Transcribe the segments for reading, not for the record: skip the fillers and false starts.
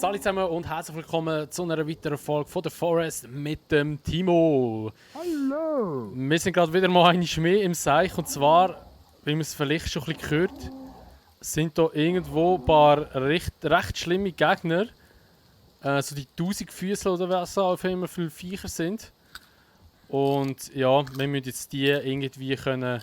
alle zusammen und herzlich willkommen zu einer weiteren Folge von The Forest mit dem Timo. Hallo! Wir sind gerade wieder mal eine mehr im Seich und zwar, wie man es vielleicht schon ein bisschen gehört, sind da irgendwo ein paar recht schlimme Gegner. So die 1000 Füße oder was auch immer viele Viecher sind. Und ja, wir müssen jetzt die irgendwie können.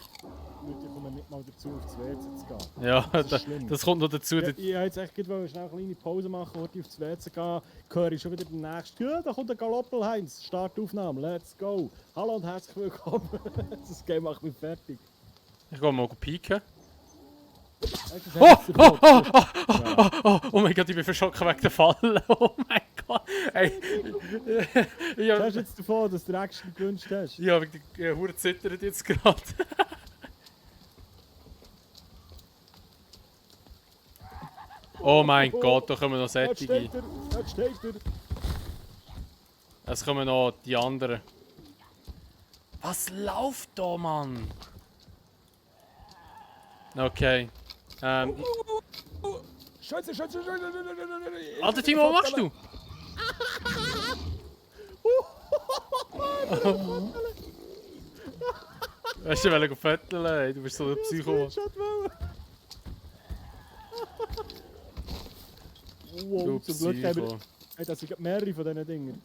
Leute kommen nicht mal dazu, aufs WC zu gehen. Ja, Das ist schlimm. das kommt noch dazu. Ich wollte jetzt echt schnell eine kleine Pause machen, wollte aufs WC gehen. Höre ich schon wieder den nächsten. Ja, da kommt der Galoppel-Heinz. Startaufnahme, let's go. Hallo und herzlich willkommen. Das Game macht mich fertig. Ich gehe mal pieken. Oh Oh mein Gott, ich bin verschrocken wegen der Falle. Oh mein Gott. Ey. Was hast du jetzt davon, dass du Action gewünscht hast? Ja, wegen der Hure zittert jetzt gerade. Oh mein Gott, da kommen noch Dort sättige. steht er, dort steht er. Es kommen noch die anderen. Was läuft da, Mann? Okay. Scheiße, Scheiße. Alter Timo, was machst du? Weißt du, ich will föteln, ey. Du bist so ein Psycho. Wow, zum Glück haben wir... Hey, das sind mehrere von diesen Dingen.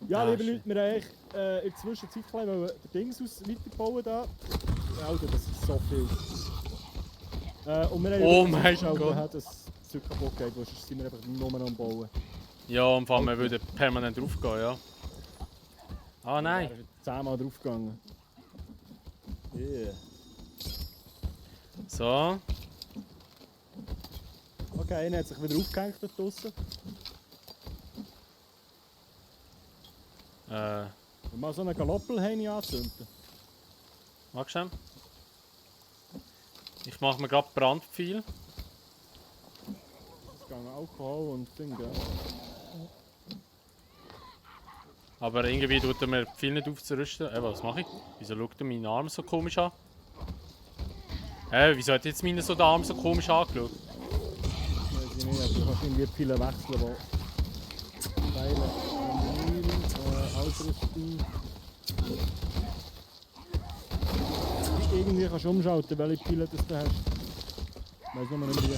Ja, liebe Leute, wir haben eigentlich in der Zwischenzeit den Dings weiterbauen da. Alter, das ist so viel. Und wir haben Oh mein Gott. Dass das Zeug kaputt geht, sonst sind wir einfach nur noch am Bauen. Ja, und vor allem, wir würden permanent draufgehen, ja. Ah nein. Wir sind 10-mal draufgegangen. Yeah. So. Okay, einer hat sich wieder aufgehängt dort draussen. Und mal so einen Galoppelheini anzünden. Magst du? Ich mache mir gerade Brandpfeil. Es gehen Alkohol und Ding, ja. Aber irgendwie tut er mir viel nicht aufzurüsten. Was mache ich? Wieso schaut er meinen Arm so komisch an? Wieso hat jetzt meine so den Arm so komisch angeschaut? Weiß ich nicht, aber du kannst irgendwie viele wechseln, wo Teile, Ausrüstung. Irgendwie kannst du umschalten, welche Pile das du hast. Ich weiss nur nicht wie.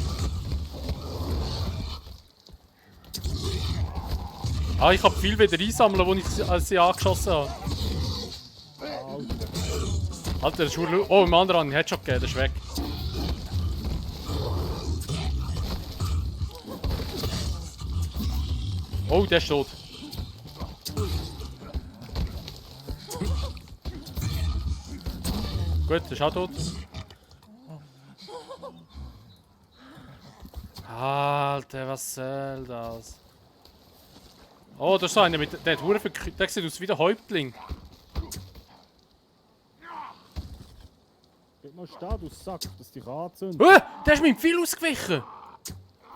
Ah, ich habe viel wieder einsammeln, als ich sie angeschossen habe. Alter, der ist oh, im anderen einen Headshot gegeben, der ist weg. Oh, der ist tot. Gut, der ist auch tot. Alter, was soll das? Oh, da ist so einer mit. Der hat Hure verkühlt. Der sieht aus wie der Häuptling. Bleib mal stehen, du Sack, dass dich anzündet. Der ist mit dem Pfeil ausgewichen!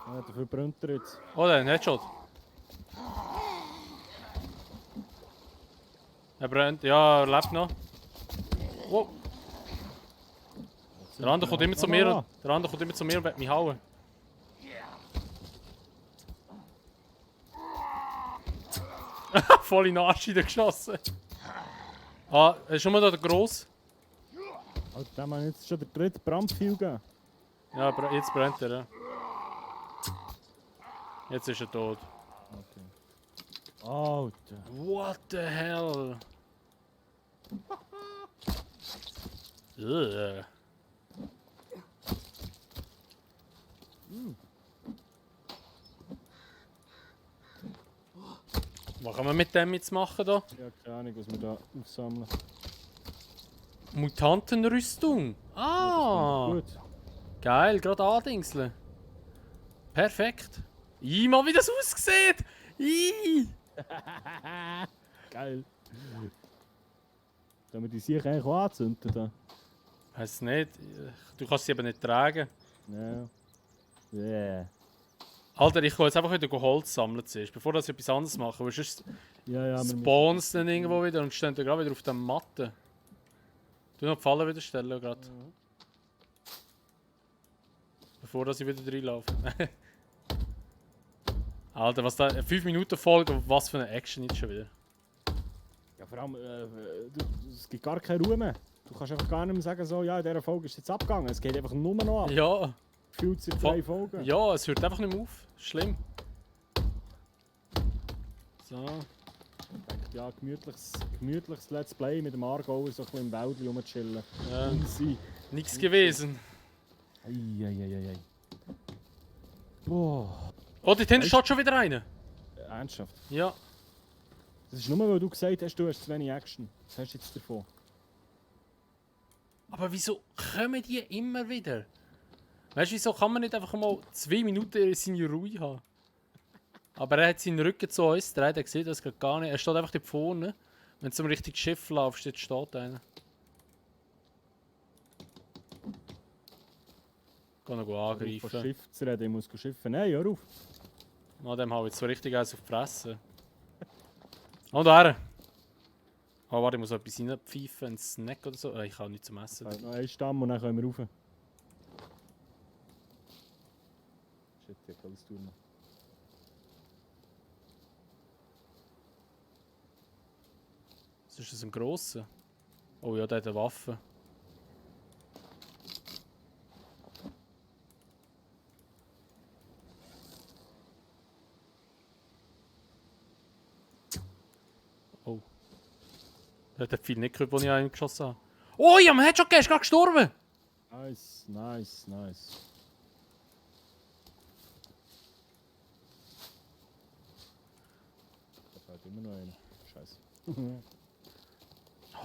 Ja, dafür brennt er jetzt. Oh, der hat einen Headshot. Er brennt. Ja, er lebt noch. Wow. Der andere kommt immer zu mir. Der andere kommt immer zu mir und will mich hauen. Voll in den Arsch geschossen. Ah, ist schon mal da der Gross? Alter, der Mann jetzt schon der dritte Brandpfeil gegeben. Ja, jetzt brennt er, ja. Jetzt ist er tot. Okay. Alter. What the hell? Ugh. Was kann man mit dem jetzt machen da? Ja, keine Ahnung, was wir da aufsammeln. Mutantenrüstung. Ah! Gut. Geil, gerade andingseln. Perfekt. Mal wie das aussieht! Geil. Sollen wir die sicher eigentlich auch anzünden? Da? Weiß nicht. Du kannst sie aber nicht tragen. Ja. Yeah. Alter, ich gehe jetzt einfach wieder Holz sammeln zuerst, bevor ich etwas anderes mache. Weil sonst Ja, spawns dann irgendwo wieder und stehen dann gerade wieder auf der Matte. Du noch die Falle wieder stellen gerade. Bevor ich wieder reinlaufe. Alter, was da... 5 Minuten Folge, was für eine Action jetzt schon wieder. Ja, vor allem, es gibt gar keine Ruhe mehr. Du kannst einfach gar nicht mehr sagen, so, ja, in dieser Folge ist jetzt abgegangen. Es geht einfach nur noch ab. Ja. Gefühlt sind 3 Folgen. Ja, es hört einfach nicht mehr auf. Schlimm. So. Ja, gemütliches Let's Play mit dem Aargauer so ein bisschen im Wäldchen rumchillen. Ja. Easy. Nichts gewesen. Eieieiei. Boah. Oh, dort hinten steht schon wieder einer. Ernsthaft? Ja. Das ist nur, weil du gesagt hast, du hast zu wenig Action. Was hast du jetzt davon? Aber wieso kommen die immer wieder? Weißt du, wieso kann man nicht einfach mal 2 Minuten seine Ruhe haben? Aber er hat seinen Rücken zu uns, der hat gesehen, das geht gar nicht. Er steht einfach dort vorne. Wenn du zum richtigen Schiff laufst, dort steht einer. Geh noch angreifen. Von Schiff zu reden, ich muss schiffen. Nein, hör auf. Na, dem habe ich jetzt so richtig eins auf die Fresse. Und da. Oh, warte, ich muss noch etwas reinpfeifen, einen Snack oder so. Ich habe nichts zum Essen. Noch einen Stamm und dann können wir rauf. Shit, ich kann alles tun. Was ist das, ein grosser? Oh ja, der hat eine Waffe. Oh. Der hat viel nicht gehört, als ich an ihn geschossen habe. Oh ja, man hat schon gegeben, ist gerade gestorben! Nice, nice, nice. Da fällt immer noch einer. Scheiße.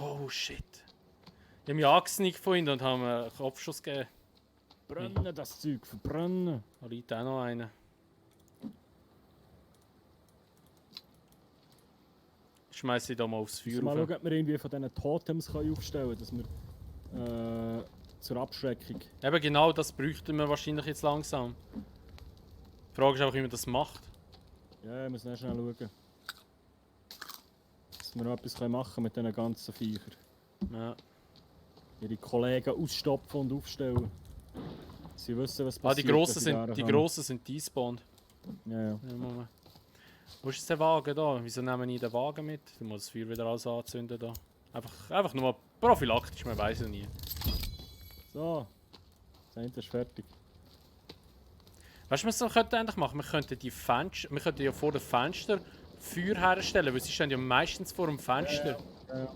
Oh shit. Ich habe mich angesneakt von ihm und habe mir einen Kopfschuss gegeben. Brennen das Zeug, verbrennen. Da liegt auch noch einer. Ich schmeiße ihn da mal aufs Feuer. Mal schauen, ob wir irgendwie von diesen Totems aufstellen können, dass wir zur Abschreckung. Eben genau das bräuchten wir wahrscheinlich jetzt langsam. Die Frage ist einfach, wie man das macht. Ja, wir müssen schnell schauen. Dass wir noch etwas machen können mit diesen ganzen Viechern. Ja. Ihre Kollegen ausstopfen und aufstellen. Sie wissen, was passiert. Die Grossen sind despawned. Ja, ja. Ja, wo ist jetzt der Wagen da? Wieso nehmen wir den Wagen mit? Du musst das Feuer wieder alles anzünden da. Einfach nur mal prophylaktisch, man weiß ja nie. So, das eine ist fertig. Weißt du, was wir eigentlich machen? Wir könnten ja vor dem Fenster Feuer herstellen, weil sie stehen ja meistens vor dem Fenster. Ja, ja.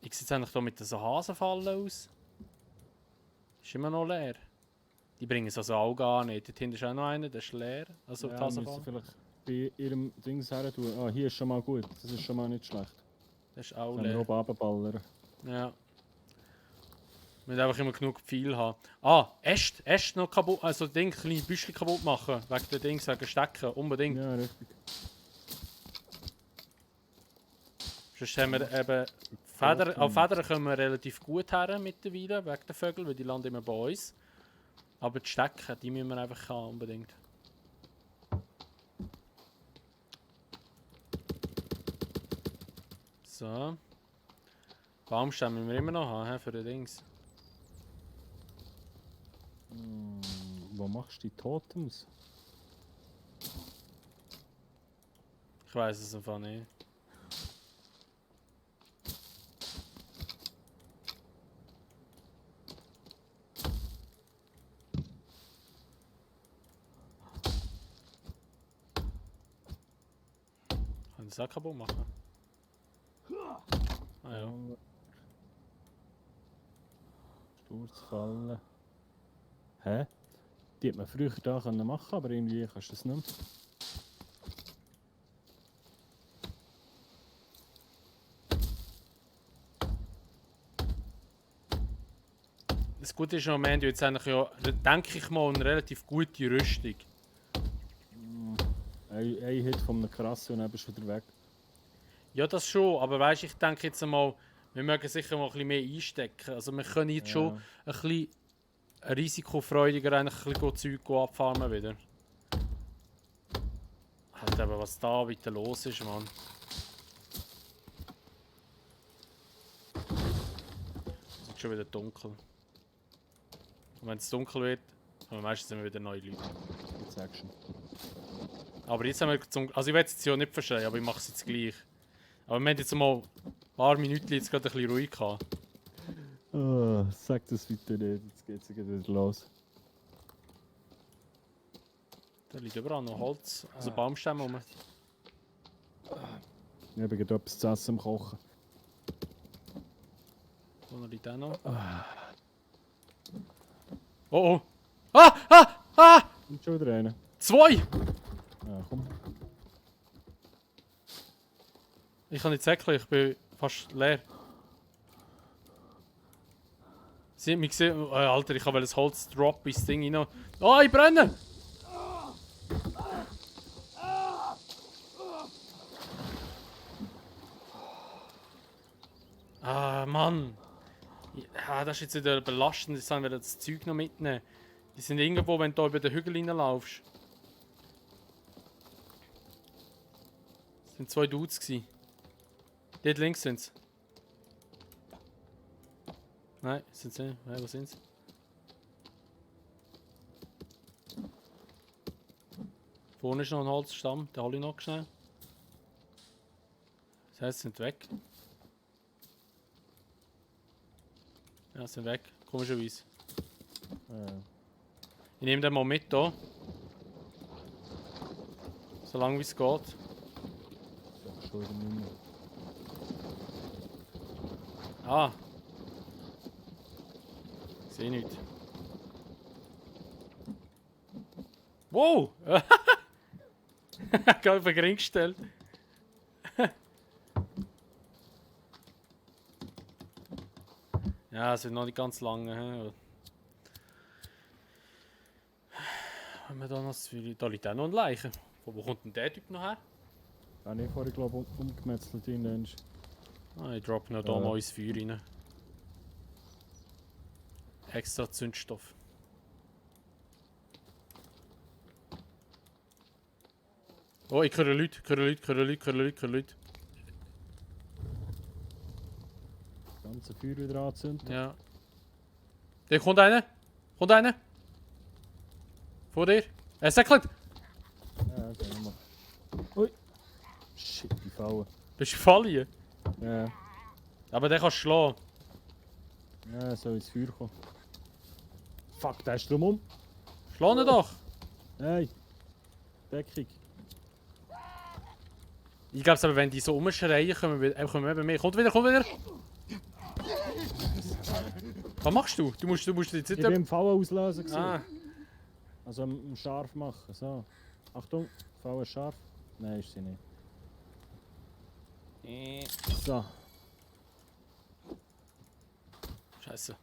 Ich sehe jetzt eigentlich hier mit so Hasenfallen aus. Ist immer noch leer. Die bringen es also auch gar nicht. Dort hinten ist auch noch einer, der ist leer. Also die Ja, müssen Hasenfalle. vielleicht bei ihrem Dings her tun. Ah, hier ist schon mal gut. Das ist schon mal nicht schlecht. Der ist auch Können wir leer. oben runterballern. Ja. Wir müssen einfach immer genug Pfeil haben. Ah, Äste noch kaputt, also Ding, kleine Büschchen kaputt machen. Wegen der Dings, wegen Stecken, unbedingt. Ja, richtig. Sonst haben wir eben Federn kommen wir relativ gut her mittlerweile, wegen der Vögel, weil die landen immer bei uns. Aber die Stecken, die müssen wir einfach haben, unbedingt. So. Baumstämme müssen wir immer noch haben, für die Dings. Wo machst du die Totems? Ich weiß es einfach nicht. Kann ich das auch kaputt machen? Ah ja. Sturzfallen. Hä? Die hätte man früher da können machen, aber irgendwie kannst du das nicht mehr. Das Gute ist noch, wir haben jetzt eigentlich ja, denke ich mal, eine relativ gute Rüstung. Ein Hit von einem krassen und dann bist du wieder weg. Ja, das schon, aber weißt, ich denke jetzt einmal, wir mögen sicher mal ein bisschen mehr einstecken. Also wir können jetzt schon ein bisschen risikofreudiger eigentlich ein bisschen Zeug abfarmen wieder. Halt eben, was da wieder los ist, Mann. Also die schon wieder dunkel. Und wenn es dunkel wird, haben wir meistens immer wieder neue Leute. Jetzt Action. Aber jetzt haben wir also ich will es jetzt ja nicht verschreien, aber ich mache es jetzt gleich. Aber wir haben jetzt mal ein paar Minuten jetzt gerade ein bisschen ruhig gehabt. Oh, sag das bitte nicht, jetzt geht's wieder los. Da liegt überall noch Holz, also Baumstämme rum. Ich habe gerade etwas zu essen am Kochen. Wo liegt der noch? Oh oh! Ah! Ah! Ah! Und schon wieder einer. 2! Ja, komm. Ich kann nicht säckeln, ich bin fast leer. Sie hat mich gesehen. Oh, Alter, ich habe das Holz drop ins Ding rein. Oh, ich brenne! Ah, Mann! Ja, das ist jetzt wieder belastend. Ich soll das Zeug noch mitnehmen. Die sind irgendwo, wenn du hier über den Hügel reinlaufst. Das sind 2 Dudes gewesen. Dort links sind sie. Nein, sind sie nicht. Nein, wo sind sie? Vorne ist noch ein Holzstamm, den hole ich noch schnell. Das heißt, sie sind weg. Ja, sie sind weg, komischerweise. Ja. Ich nehme den mal mit hier. Solange wie es geht. Sag schon wieder nicht mehr. Ah! Ich sehe nichts. Wow! Gerade auf den Ring gestellt. Ja, es wird noch nicht ganz lange. He? Wenn wir da noch das Gefühl, da liegt auch noch ein Leiche. Von wo kommt denn der Typ noch her? Ja, ich vorhin glaube ich umgemetzelt in den. Ah, ich droppe noch da mal ins Feuer rein. Extra Zündstoff. Oh, ich höre Leute, Leute. Das ganze Feuer wieder anzünden. Ja. Da kommt einer. Kommt einer. Vor dir. Er säckelt. Ja, sehen wir. Ui. Shit, die Falle. Bist du gefallen? Ja. Aber den kannst du schlagen. Ja, soll ins Feuer kommen. Fuck, der ist drum um. Schlag ihn doch. Hey. Deckung. Ich glaube, aber wenn die so rumschreien, kommen wir eben mehr. Kommt wieder, kommt wieder. Was machst du? Du musst jetzt Ich nicht... bin im Fallen auslösen. Ah, Also scharf machen. So. Achtung, Falle ist scharf. Nein, ist sie nicht. So. Scheiße.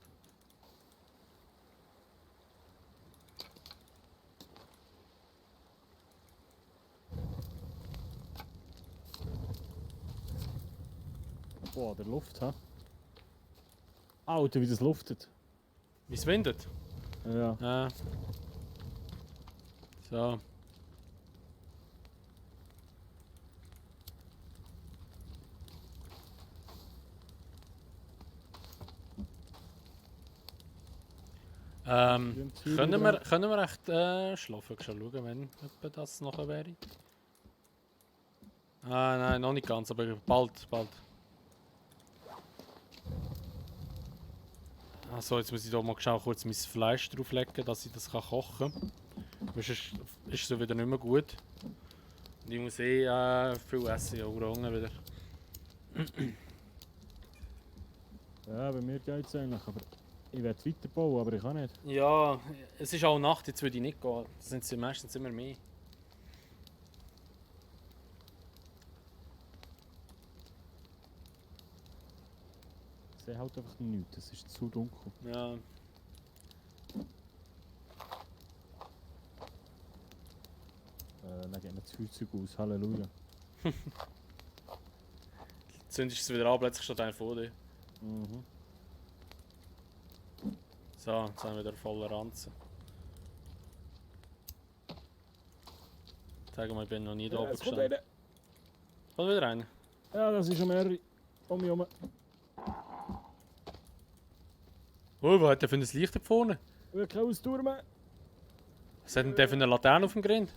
Boah, der Luft, ha? Alter, wie das luftet. Wie es windet. Ja. Ah. So. Können wir echt schlafen? Ich schauen, wenn etwa das noch wäre. Ah, nein, noch nicht ganz, aber bald, bald. Also, jetzt muss ich da mal kurz mein Fleisch drauflegen, dass ich das kochen kann. Sonst ist es wieder nicht mehr gut. Und ich muss viel essen, ja, Hunger wieder. Ja, bei mir geht es eigentlich, aber ich will weiterbauen, aber ich kann nicht. Ja, es ist auch Nacht, jetzt würde ich nicht gehen. Das sind sie meistens immer mehr. Ich sehe halt einfach nichts, es ist zu dunkel. Ja. Dann geht mir das Feuerzeug aus, Halleluja. Zündest du es wieder an, plötzlich steht einer vor dir. Mhm. So, jetzt haben wir wieder voller Ranzen. Sag mal, ich bin noch nie da oben es kommt gestanden. einer. Kommt wieder rein. Ja, das ist schon mehrere um mich herum. Oh, was hat der für ein Licht da vorne? Ich will keine Ausdauer mehr. Was hat denn der für eine Laterne auf dem Grind?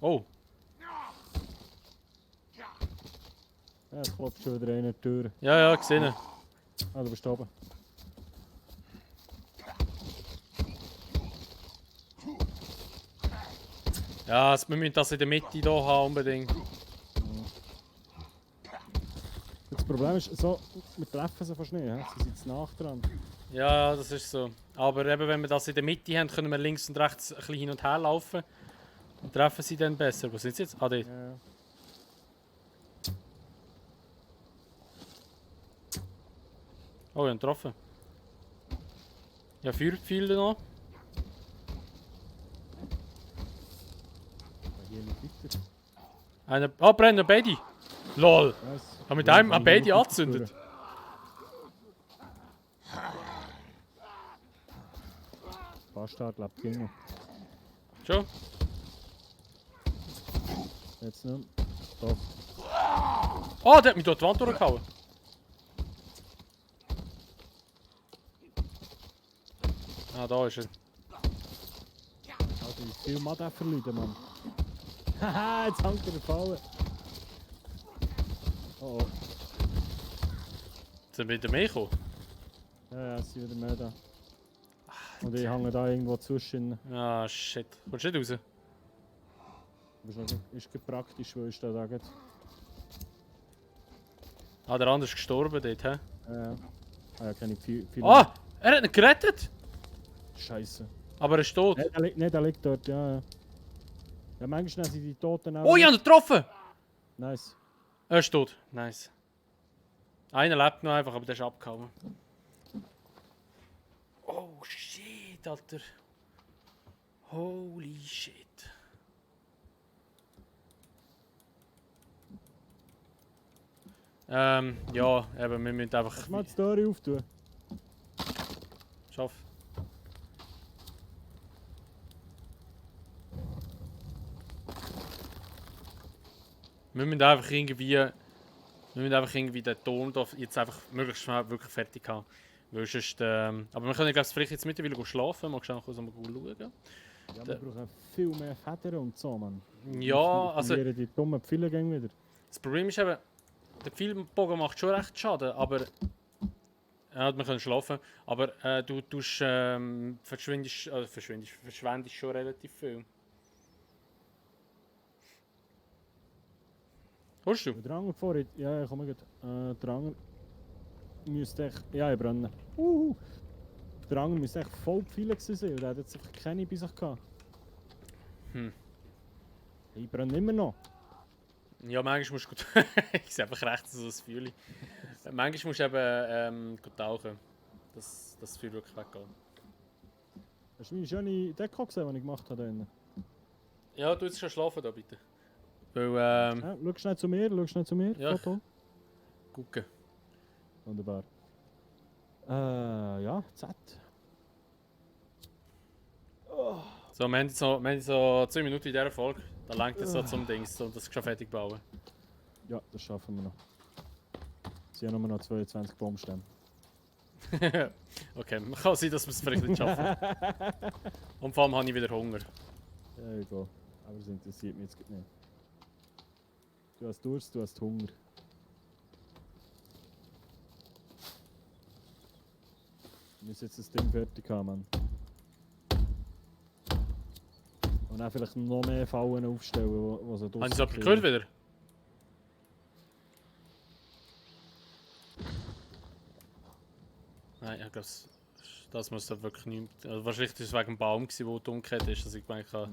Oh, Ja, es klopft schon wieder eine Tür. ja, ja, gesehen. Ah, du bist oben. Ja, wir müssen das in der Mitte hier haben, unbedingt. Das Problem ist, so, wir treffen sie fast nicht, he? Sie sind zu nach dran. Ja, das ist so. Aber eben, wenn wir das in der Mitte haben, können wir links und rechts ein bisschen hin und her laufen. Und treffen sie dann besser. Wo sind sie jetzt? Ah, dort. Ja, ja. Oh, wir haben getroffen. Ja, Feuerpfeile noch. Hier nicht weiter. Einer. Ah, brennen beide! LOL! Nice. Haben mit Ja, einem kann ich beide nicht angezündet. Bastard lebt immer. Schon? Jetzt nicht. Doch. Ah, der hat mich durch die Wand durchgehauen. Ah, da ist er. Alter, wie viel Mann der verlieren, Mann. Haha, jetzt hängt er gefallen. Oh oh. Sind wir wieder mehr gekommen? Ja, es sind wieder mehr da. Und ich hänge da irgendwo zwischen. Ah, shit. Kommst du nicht raus? Ist praktisch, wo ich da sage. Ah, der andere ist gestorben dort, hä? Ah ja, keine viel. Ah! Er hat ihn gerettet! Scheiße. Aber er ist tot. Nein, der liegt dort, ja. Ja, manchmal sind die Toten auch. Oh, ich habe ihn getroffen! Nice. Er ist tot. Nice. Einer lebt noch einfach, aber der ist abgehauen. Oh shit, Alter. Holy shit. Ja, eben, wir müssen einfach. Kannst du mal die Story auftun? Schaff. Wir müssen einfach irgendwie den Ton da jetzt einfach möglichst schnell wirklich fertig haben. Weil sonst, aber wir können glaube vielleicht jetzt mittlerweile schlafen, mal schnell kurz schauen. Ja, wir brauchen viel mehr Federn und so, Mann. Ja, also Wir die dummen Pfeile wieder. das Problem ist eben, der Pfeilbogen macht schon recht Schaden, aber ja, wir können schlafen, aber du tust, verschwendest schon relativ viel. Hörst du? Der Anger vorhin, ja, komm mal gut. Der Anger müsste echt, ja, ich brenne. Der Anger müsste echt voll Pfeile gewesen sein, und er hat jetzt einfach keine bei sich gehabt. Ich brenne immer noch. Ja, manchmal musst du ich sehe einfach rechts so das Feuer. Manchmal musst du eben gut tauchen, dass das Feuer wirklich weggeht. Hast du meine schöne Deko gesehen, die ich gemacht habe? Da drinnen? Ja, du jetzt schon schlafen da bitte. Weil, Ja, schau schnell zu mir, Ja. Foto. gucken. Wunderbar. Ja, Z. So, wir haben so 10 Minuten in dieser Folge. Da langt es so zum Dings, um das schon fertig bauen. Ja, das schaffen wir noch. Es sind ja nur noch 22 Baumstämme. Okay, man kann sein, dass wir es vielleicht nicht schaffen. Und vor allem habe ich wieder Hunger. Ja, egal. Aber das interessiert mich jetzt nicht. Du hast Durst, du hast Hunger. Wir müssen jetzt das Ding fertig haben, Mann. Und dann vielleicht noch mehr Fallen aufstellen, wo so Haben Sie es gehört wieder? Nein, ich glaube, das muss da wirklich nicht. Also wahrscheinlich war es wegen dem Baum, der umgekehrt ist. Also ich bin einfach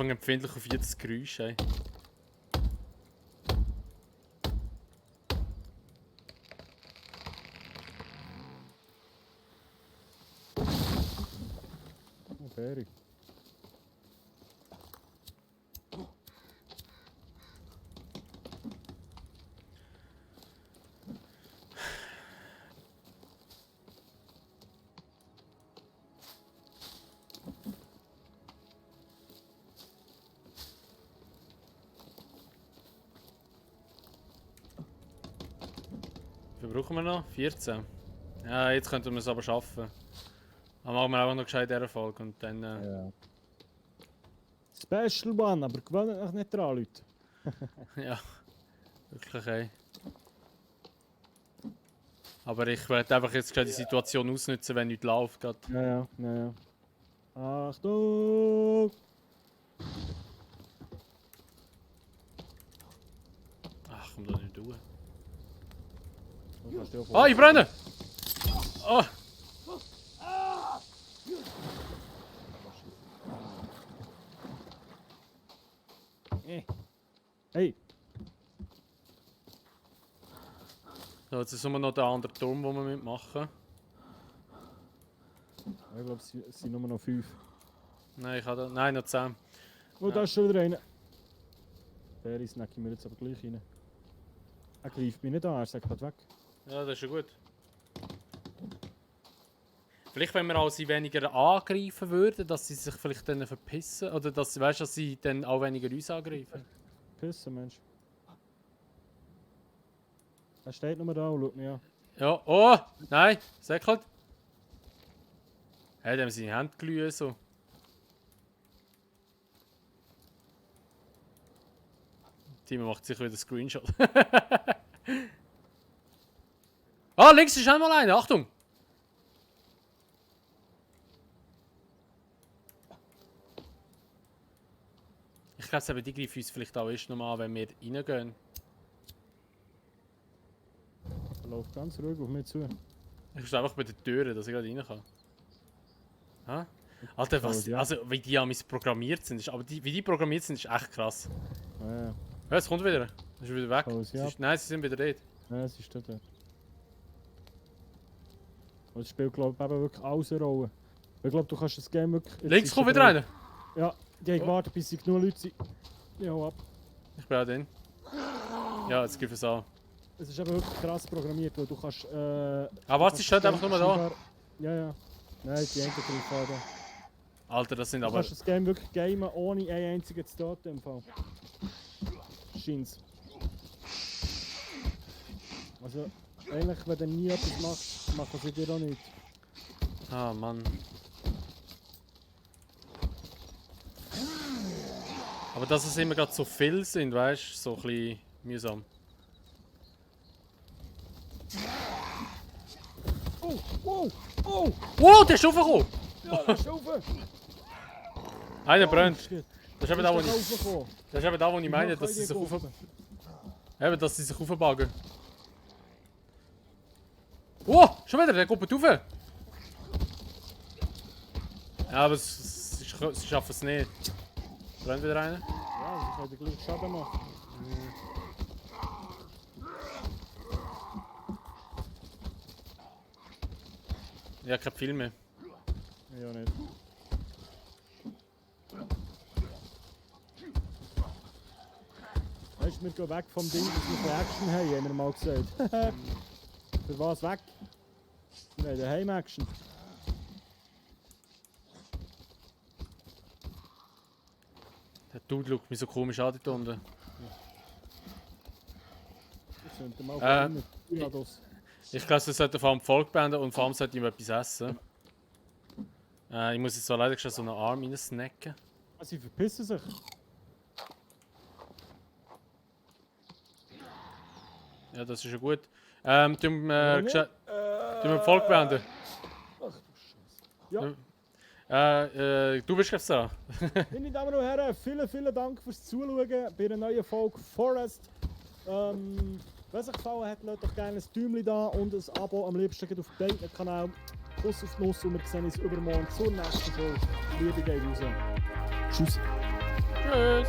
empfindlich auf jedes Geräusch. Ey. Oh, fertig. Wie viel brauchen wir noch? 14. Ja, jetzt könnten wir es aber schaffen. Dann machen wir auch noch gescheit in dieser Folge und dann... Ja. Special One, aber gewöhnt euch nicht dran, Leute. ja, wirklich ey. Aber ich werde einfach jetzt die Situation ausnutzen, wenn nichts läuft. Grad. Ja. Achtung! Ach, komm da nicht durch. Oh, ich brenne! Oh! Hey! So, jetzt ist immer noch der andere Turm, den wir mitmachen. Ich glaube, es sind nur noch 5. Nein, ich habe da... Nein, noch 10. Oh, da ist schon wieder einer. Der snacken wir jetzt aber gleich rein. Er greift mich nicht an, er sagt gerade weg. Ja, das ist schon gut. Vielleicht, wenn wir auch sie weniger angreifen würden, dass sie sich vielleicht dann verpissen. Oder dass, weißt, dass sie dann auch weniger uns angreifen. Pissen, Mensch. Er steht nur da und schaut mich an. Ja, oh! Nein! Säckelt! Hey, dem seine Hände glühen so. Timo macht sich wieder einen Screenshot. Ah, links ist einmal einer, Achtung! Ich glaube, die greifen uns vielleicht auch erst nochmal an, wenn wir reingehen. Er läuft ganz ruhig auf mich zu. Ich stehe einfach bei der Tür, dass ich gerade rein kann. Ha? Alter, was, also wie die an programmiert sind, ist, aber wie die programmiert sind, ist echt krass. Ja. Ja, es kommt wieder. Es ist wieder weg. Ja. Nein, sie sind wieder dort. Ja, es ist dort. Und das spielt, glaube ich, eben wirklich alles eine Rolle. Ich glaube, du kannst das Game wirklich... Links kommt wieder einer. Ja, die haben gewartet, bis sie genug Leute sind. Ja, ab. Ich bin auch drin. Ja, jetzt greifen es an. Es ist eben wirklich krass programmiert, weil du kannst... warte, sie steht einfach nur da. Ja. Nein, die Ente greifen da. Alter, das sind Du aber... kannst das Game wirklich gamen, ohne einen einzigen zu töten im Fall. Scheint's. Also, eigentlich, wenn du nie etwas machst, machen sie dir auch nicht. Ah, Mann. Aber dass es immer gerade so viel sind, weißt du, so ein bisschen mühsam. Oh! Wow, der ist raufgekommen! Ja, der ist rauf! Einer brennt. Shit. Das ist eben da, wo ich... ich meine, dass sie sich rauf... Eben, dass sie sich raufbagen. Oh, schon wieder, der kommt rauf! Ja, aber sie schaffen es nicht. Brennt wieder einer? Ja, sie können den gleichen Schaden machen. Ja, kein Film mehr. Ja, nicht. Weißt du, wir gehen weg vom Ding, dass wir keine Action haben, haben wir mal gesagt. Für was weg? Wir haben Heim-Action. Der Dude schaut mich so komisch an dort unten. Jetzt sind wir mal Ich glaube, wir sollten vor allem die Folge beenden und vor allem sollte ich ihm etwas essen. Ich muss jetzt so leider schon so einen Arm reinsnacken. Sie verpissen sich. Ja, das ist schon gut. Tun wir die Folge beenden. Ach du Scheiße. Ja. Du bist jetzt da. Meine Damen und Herren, vielen Dank fürs Zuschauen bei einer neuen Folge Forest. Wenn es euch gefallen hat, lasst doch gerne ein Däumchen da und ein Abo, am liebsten auf beiden Kanälen. Kuss auf die Nuss und wir sehen uns übermorgen zur nächsten Folge. Liebe geht raus. Tschüss. Tschüss.